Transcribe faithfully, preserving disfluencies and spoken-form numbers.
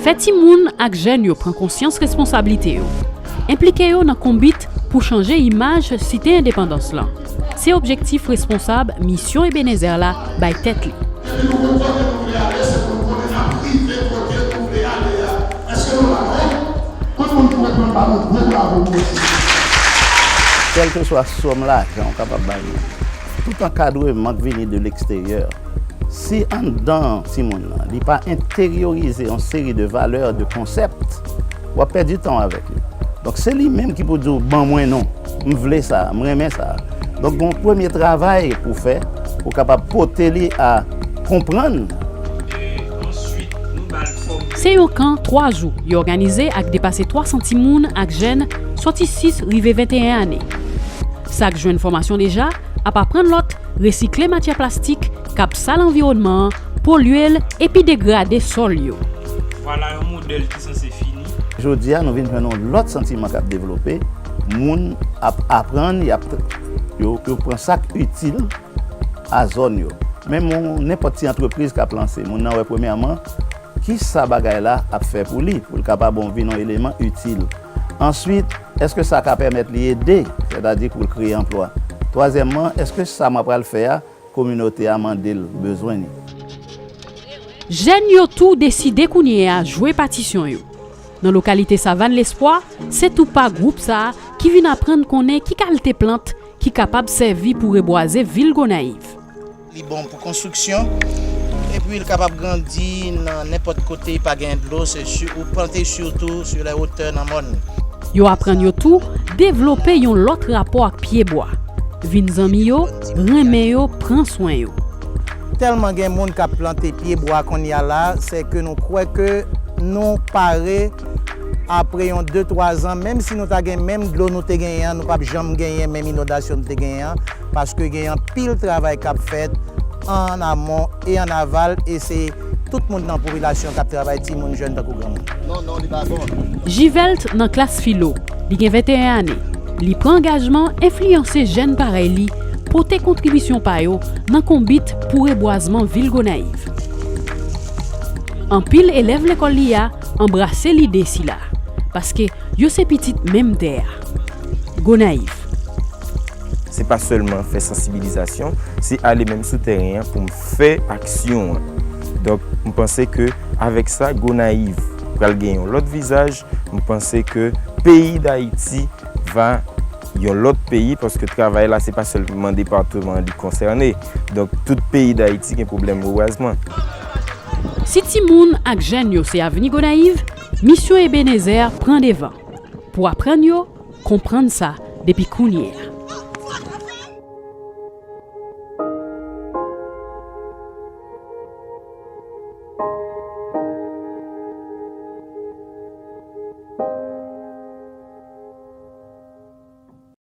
Fè timoun ak jèn yo pran konsyans responsablite yo. Enplike yo nan konbit pou chanje imaj Site Endepandans lan. Se objektif responsab Misyon Ebenezer la bay tèt li. Epi nou konn kote nou vle ale, se pou n konnen n ap rive kote nou vle ale a. Èske nou la non? Tout moun ki reponn ba nou gwo bravo pou yo. Kèlkeswa sòm lajan w kapab ba yo, tout ankadreman k vini de leksteryè, si anndan timoun nan, li pa enteryorize yon seri de valè, de konsèp, w ap pèdi tan w avèk li. Donk, se li menm ki pou di w, "Ban mwen non, m vle sa, m renmen sa." Donk, gon premye travay pou fè, pou kapab pote li a konprann. Se yon kan twa jou yo òganize ak depase twa san timoun ak jèn sòti sis rive venteyen ane. Sa k jwenn fòmasyon deja ap aprann lòt resikle matyè plastik k ap sal anviwònman an, polye l epi degrade sòl yo. Vwala yon modèl ki sanse fini. Jodi a, nou vin jwenn yon lòt santiman k ap devlope. Moun ap aprann, y ap, yo, yo pran sa k itil a zòn yo. Menm yon nenpòt ti antrepriz k ap lanse, moun nan wè premyèman, ki sa bagay la ap fè pou li, pou l kapab vin yon eleman itil. Answit, èske sa ka pèmèt li ede, sètadi pou l kreye anplwa? Twazyèmman, èske sa mwen pral fè a, kominote a mande l, bezwen li? Jèn yo tou deside kounye a jwe patisyon yo. Nan lokalite Savann Lespwa, se tou pa gwoup sa a ki vin aprann konnen ki kalite plant ki kapab sèvi pou rebwaze vil Gonayiv. Li bon pou konstriksyon, epi l kapab grandi nan nenpòt kote pa gen dlo, se si ou plante sitou sou lè wotè nan mòn. Yo aprann yo tou devlope yon lòt rapò ak pyebwa, vin zanmi yo, renmen yo, pran swen yo. Tèlman gen moun k ap plante pyebwa kounye a la, se ke nou kwè ke nou pare apre yon de twa zan, menm si nou ta gen menm dlo nou te genyen an, nou p ap janm genyen menm inondasyon nou te genyen an, paske gen anpil travay k ap fèt an amon e an aval, e se tout moun nan popilasyon k ap travay, timoun, jèn tankou granmoun. Non, non, li pa bon. Jivelt nan klas filo, li gen venteyen ane. Li pran angajman enfliyanse jèn parèy li pote kontribisyon pa yo nan konbit pou rebwazman vil Gonayiv. Anpil elèv lekòl li a anbrase lide sila, paske yo se pitit menm tè a. Gonayiv. Se pa sèlman fè sansibilizasyon, se ale menm sou tèren an pou m fè aksyon an. Donk, m panse ke avèk sa, Gonayiv pral gen yon lòt vizaj. M panse ke peyi Dayiti va yon lòt peyi, paske travay la, se pa sèlman depatman an li konsène. Donk, tout peyi Dayiti gen pwoblèm rebwazman. Si timoun ak jèn yo se avni Gonayiv, Misyon Ebenezer pran devan pou aprann yo konprann sa depi kounye a.